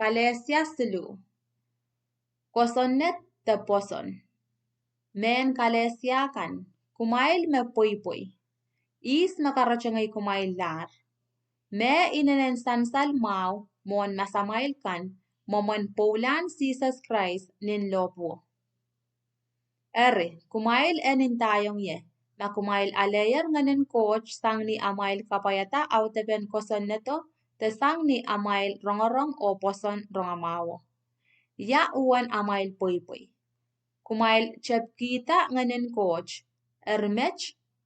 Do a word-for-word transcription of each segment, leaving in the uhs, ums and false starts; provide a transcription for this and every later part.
Kalesia siluh. Kosonned de pwoson. Mehn Kalesia kan, kumwail me pweipwei. Ihs me karatengei kumwail lahr? Me inenen sansal mwahu mwohn masamwail kan, mwomwen pwoulahn Sises Krais nin lohpwuo. Eri, kumwail en ndaiong ie, ma kumwail aleier Ngehnen Koht sang ni amwail kapwaiada audepen kosonnedo, de sang ni amwail rongorong oh pwoson rongamwahuo. Ia uwen amwail pweipwei? Kumwail tepkihda Ngehnen Koht. Eri met,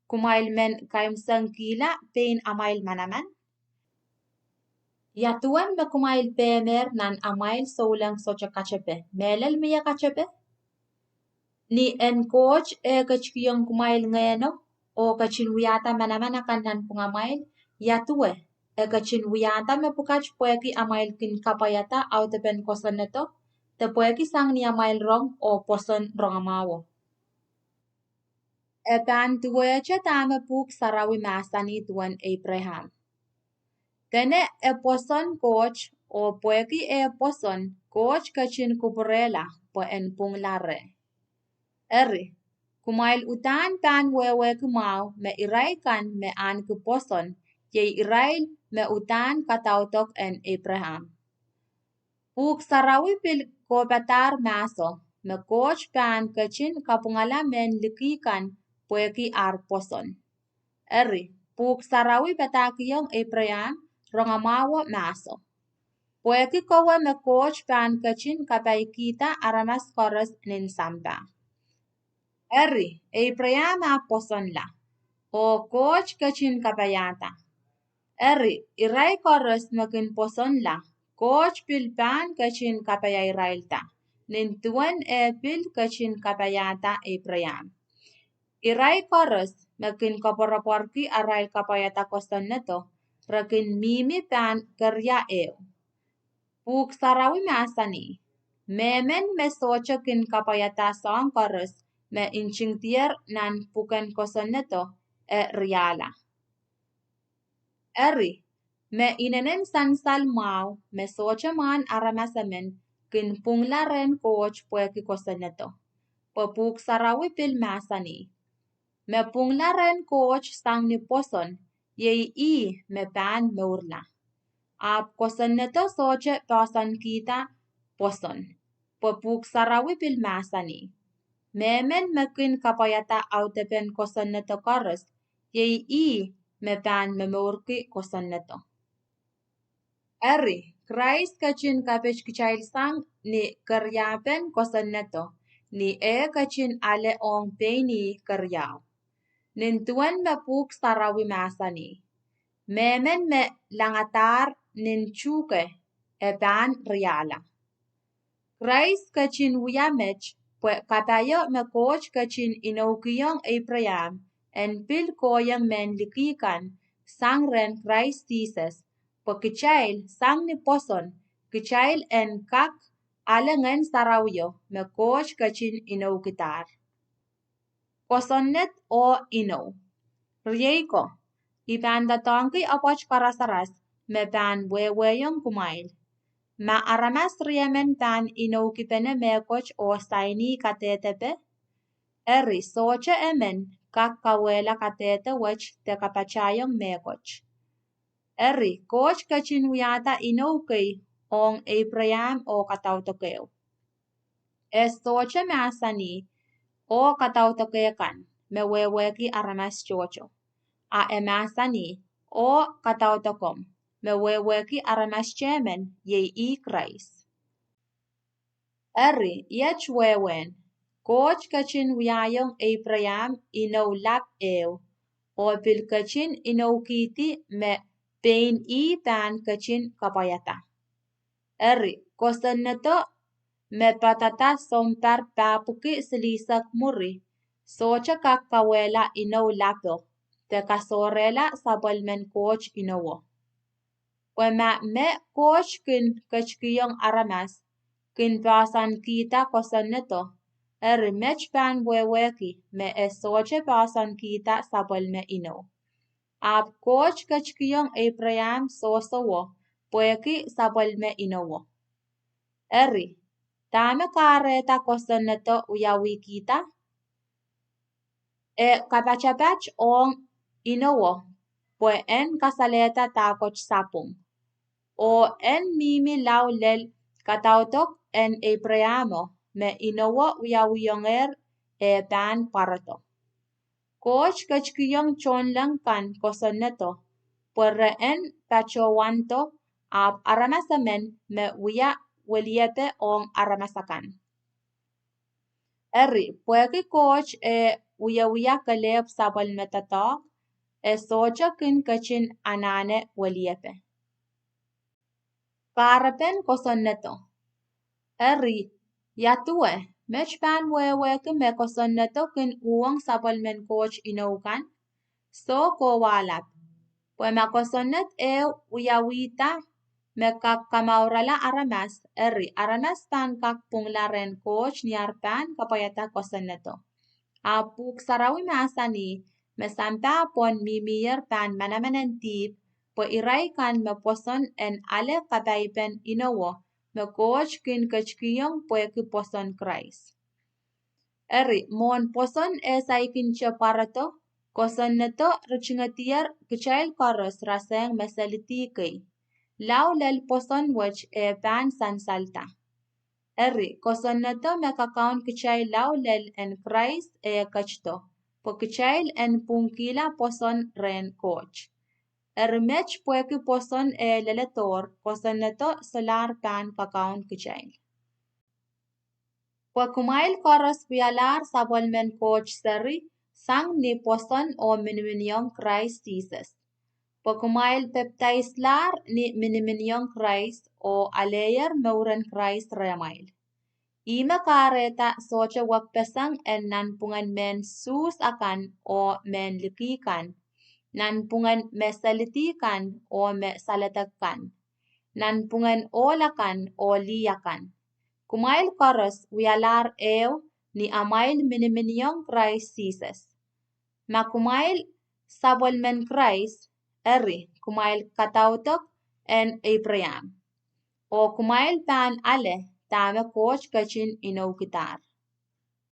kumwail men kaimwisekihla pein amwail manaman? Ia duwen me kumwail pehmehr nan amwail souleng sohte katepe? Mehlel mie katepe? Ni en Koht eh ketikihong kumwail Ngehno, oh ketin wiahda manaman akan nanpwungamwail, ia duwe, e ketin wiahda mepwukat pwehki amwail kin kapwaiada audepen kosonnedo, de pwehki sang ni amwail rong oh pwoson rongamwahuo? E pahn duwehte dahme Pwuhk Sarawi mahsanih duwen Eipraam: Dene e pwoson Koht, oh pwehki eh pwoson, Koht ketin kupwurehla pwe en pwungla reh. Eri, kumwail uhdahn pahn wehwehki mwahu me irail kan me ahneki pwoson, iei irail me uhdahn kadaudok en Eipraam. Pwuhk Sarawi pil kohpadahr mahso me Koht pahn ketin kapwungala mehn liki kan pwehki ar pwoson. Eri, Pwuhk Sarawi padahkihong Eipraam rongamwahuo mahso: Pwehki kowe me Koht pahn ketin kapaikihda aramas koaros nin sampah. Eri, Eipraam ahpw pwosonla, oh Koht ketin kapaiada. Eri, irail koaros me kin pwosonla, Koht pil pahn ketin kapaiairailda, nin duwen eh pil ketin kapaiada Eipraam. Irail koaros me kin koapworopworki arail kapwaiada kosonnedo, re kin mihmi pahn keria ehu. Pwuhk Sarawi mahsanih: Mehmen me sohte kin kapwaiada soahng koaros me ntingdier nan pwuken kosonnedo, e riahla. Eri, me inenen sansal mwahu me sohte mwahn aramas emen kin pwungla rehn Koht pwehki kosonnedo. Pwe Pwuhk Sarawi pil mahsanih: Me pwungla rehn Koht sang ni pwoson, iei ih me pahn mourla. Ahpw kosonnedo sohte poahsoankihda pwoson, pwe Pwuhk Sarawi pil mahsanih: Mehmen me kin kapwaiada audepen kosonnedo koaros, iei ih me pahn momourki kosonnedo. Eri, Krais ketin kapit kitail sang ni keriapen kosonnedo, ni eh ketin ale ong pein ih keriau. Nin duwen me Pwuhk Sarawi mahsanih: Mehmen me langadahr nin tuhke, e pahn riahla. Krais ketin wia met pwe kapaio me Koht ketin inoukihong Eipraam en pil kohieng mehn liki kan sang rehn Krais Sises, pwe kitail sang ni pwoson, kitail en kak ale Ngehn Sarawio me Koht ketin inoukidahr. Kosonned oh inou. Riei ko, I pahn doadoahngki apwoat karasaras me pahn wehwehong kumwail. Ma aramas riemen pahn inoukipene mehkot oh saini kadehdepe, eri sohte emen kak kauwehla kadehde wet de kapatahiong mehkot. Eri Koht ketin wiahda inou kei ong Eipraam oh kadaudokeo. E sohte mahsanih oh kadaudokei kan me wehwehki aramas tohto. A e mahsanih oh kadaudokom me wehwehki aramas tehmen, iei ih Krais. Eri iet wehwehn, Koht ketin wiahiong Eipraam inou lap ehu, oh pil ketin inoukihdi me pein ih pahn ketin kapwaiada. Eri kosonnedo me padada sounpar pahpwiki silihsek mwuri sohte kak kauwehla inou lapo de kasohrehla sapwellimen Koht inouo. Pwe ma me Koht kin ketikihong aramas kin poahsoankihda kosonnedo, eri met pahn wehwehki me e sohte poahsoankihda sapwellime inou. Ahpw Koht ketikihong Eipraam sohsowo pwehki sapwellime inouo. Eri, dahme kahrehda kosonnedo wiawihkihda? E kapatapat ong inowo pwe en kasalehda dahkot sapwung, oh en mihmi lao lel kadaudok en Eipraamo me inowo wiawihongehr eh pahn pwarodo. Koht ketikihong tohnleng kan kosonnedo pwe re en patohwando, ahpw aramas emen me wia weliepe ong aramas akan. Eri, pwehki Koht eh wiewia kelehpw sapwellime doadoahk, e sohte kin ketin anahne weliepe. Kahrepen kosonnedo. Eri, ia duwe, met pahn wehwehki me kosonnedo kin uhwong sapwellimen Koht inou kan? Soh, kowahlap. Pwe ma kosonned ehu wiawihda me kak kamourala aramas, eri, aramas pahn kak pwungla rehn Koht ni ar pahn kapwaiada kosonnedo. Ahpw Pwuhk Sarawi mahsanih me sampah pwon mihmier pahn manaman en dihp, pwe irail kan me pwoson en ale kapaipen inowo me Koht kin ketikihong pwehki pwoson Krais. Eri, mwohn pwoson eh saikinte pwarodo, kosonnedo ritingedier kitail koaros rasehng me selidi kei. Lao lel pwoson wet eh pahn sansalda. Eri, kosonnedo me kakaun kitail lao lel en Krais eh ketido, pwe kitail en pwungkihla pwoson rehn Koht. Eri, met pwehki pwoson eh leledohr, kosonnedo solahr pahn kakaun kitail. Pwe kumwail koaros wialahr sapwellimen Koht seri sang ni pwoson oh miniminiong Krais Sises. Pwe kumwail pepdaislahr ni miniminiong Krais oh aleier mouren Krais rehmwail. Ihme kahrehda sohte wekpeseng en nanpwungen mehn Suhs akan oh mehn liki kan, nanpwungen me selidi kan oh me saledek kan, nanpwungen ohl akan oh lih akan. Kumwail koaros wialahr ehu ni amwail miniminiong Krais Sises. Ma kumwail sapwellimen Krais, eri, kumwail kadaudok en Eipraam, oh kumwail pahn ale dahme Koht ketin inoukidahr.